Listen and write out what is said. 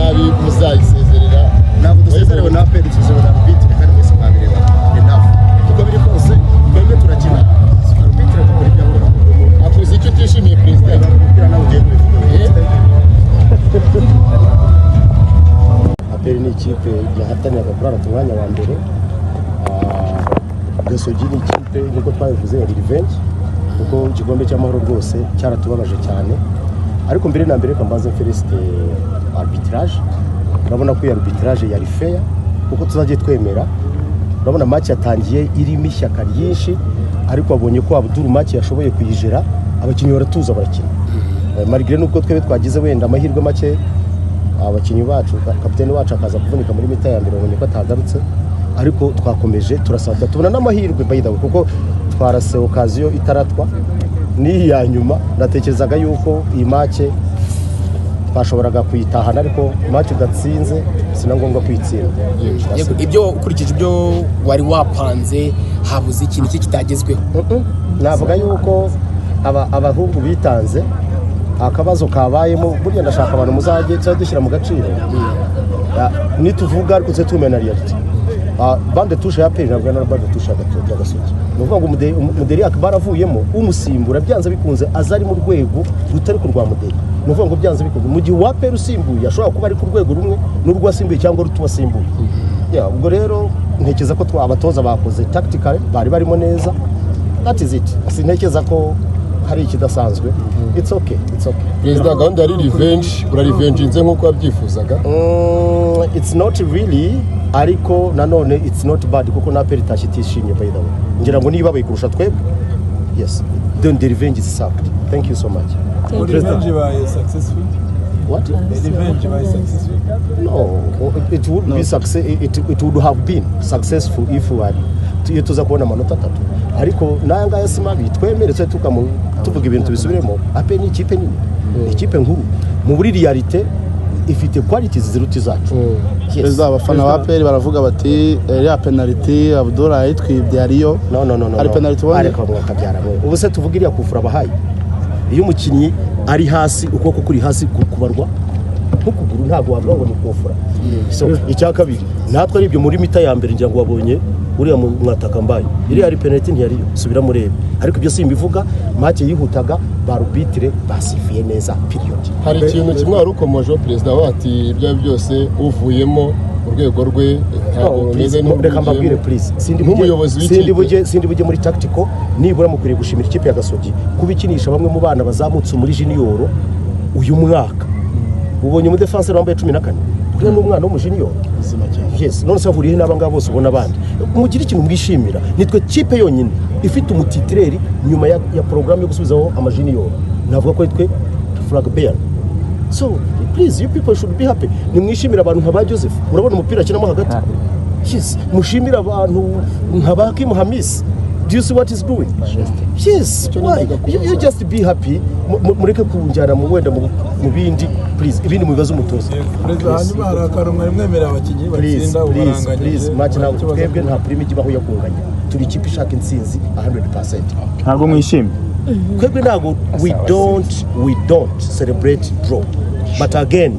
nabi muzayisezerera. Ntabwo dusezerewe na APR, dusezerewe na arbitre, kandi mwese mwabireba. Enough. Uko biri kose twebwe turakina, arbitre agakora ibyo akora. Akoze icyo utishimiye, perezida? Umupira nawe ugiye kubivuga. APR ni ikipe yahataniraga kurara ku mwanya wa mbere. Gasogi ni ikipe, nk'uko twabivuze, ya revenge, kuko igikombe cy'amahoro rwose cyaratubabaje cyane. Ariko mbere na mbere, reka mbanze félicite arbitrage. Urabona ko iyi arbitrage yari fair, kuko tuzajye twemera. Urabona match yatangiye irimo ishyaka ryinshi, ariko wabonye ko Abdul match yashoboye kuyijera, abakinnyi baratuza, barakina. Malgré nubwo twebwe twagize wenda amahirwe make, abakinnyi bacu, kapiteni wacu akaza kuvunika muri mi-temps ya mbere, babonye ko atagarutse, ariko twakomeje turasata, tubona n'amahirwe, by the way, kuko twarase occasion itaratwa n'iyi ya nyuma. Natekerezaga yuko iyi match twashoboraga kuyitahana, ariko match udatsinze si na ngombwa kuyitsinda. Yego, ibyo ukurikije ibyo wari wapanze, habuze ikintu iki kitagezweho? Navuga yuko abahungu bitanze. Akabazo kabayemo burya, ndashaka abantu muzajye tuzajye dushyira mu gaciro. Nituvuga ariko tujye tumenya reality. Banc de touche ya APR ntabwo na banc de touche ya Gasogi. Ni ukuvuga ngo Muderi Akbar avuyemo, umusimbura byanze bikunze aza ari mu rwego rutari ku rwa Muderi. Ni ukuvuga ngo byanze bikunze, mu gihe uwa APR usimbuye ashobora kuba ari ku rwego rumwe n'urwo asimbuye cyangwa rutuwasimbuye. Yeah, ubwo rero ntekereza ko abatoza bakoze tactically, bari barimo neza. That is it. Sintekereza ko hari ikidasanzwe. It's okay, it's okay. Perezida, gahunda yari revenge, urarivenjinze nk'uko wabyifuzaga? It's not really, ariko nanone it's not bad, kuko na APR itashye itishimye, by the way. Ngira ngo niba bayikurusha twebwe, yes, then the revenge is served. Thank you so much. Revenge ibaye successful? What? The revenge ibaye successful? No, it would be success, it would have been successful if we had, iyo tuza kubona amanota 3, ariko n'aya ngaya si mabi. Twemere twe tuvuga ibintu tubisubiremo. APR ni ikipe nini, ni ikipe nkuru. Mu buri réalité ifite qualities ziruta izacu. Yes. Perezida, abafana ba APR baravuga bati iriya penaliti Abdul yayitwibye, ariyo? No. Hari No. penalty ubonye? Ariko mwakabyara mwe, ubu se tuvuga iriya kufura bahaye? Iyo umukinnyi ari hasi, ukuboko kuri hasi kubarwa nk'ukuguru, ntabwo wavuga ngo ni kufura. So icya kabiri, natwe ari ibyo muri mi-temps ya mbere, ngira ngo wabonye uriya mwataka mbaye, iriya ari penalty, ntiyariyo, subira murebe. Ariko ibyo simbivuga, match yihutaga, ba arbitre basifuye neza, period. Hari ikintu kimwe wari ukomojeho, perezida, we ati ibyo ari byo byose uvuyemo urwego rwe ntabwo No, rumeze please, reka mbabwire, n'urwugiyemo. please. Sindi Nk'umuyobozi w'ikipe. Sindi bujye muri tactical. Nibura mukwiriye gushimira ikipe ya Gasogi kuba ikinisha bamwe mu bana bazamutse muri junior uyu mwaka. Ubonye umudefanseri wambaye 14, uriya ni umwana w'umujunior. Yes, none se ahuriye n'aba ngaba bose ubona abandi? Mugire ikintu mwishimira, nitwe kipe yonyine ifite umutitulaire nyuma ya porogaramu yo gusubizaho amajunior. Navuga ko twe flag bearer. So please, you people should be happy. Nimwishimire abantu nka ba Joseph, urabona umupira akinamo hagati. Yes, mushimire abantu nka ba Kim Hamis. Do you see what he's doing? Yes. Why you just be happy. Mureke kunjyana mu wenda mu bindi, please. Ibindi mubibaze umutoza. Perezida, hanyuma hari akantu mwari mwemerera abakinnyi Please. batsinda Please. ubaranganyije. Please, match ntabwo Ikibazo. twebwe nta prime ibaho yo kunganya. Turi ikipe ishaka intsinzi 100%. Ntabwo mwishimye? Twebwe ntabwo, we don't celebrate draw, but again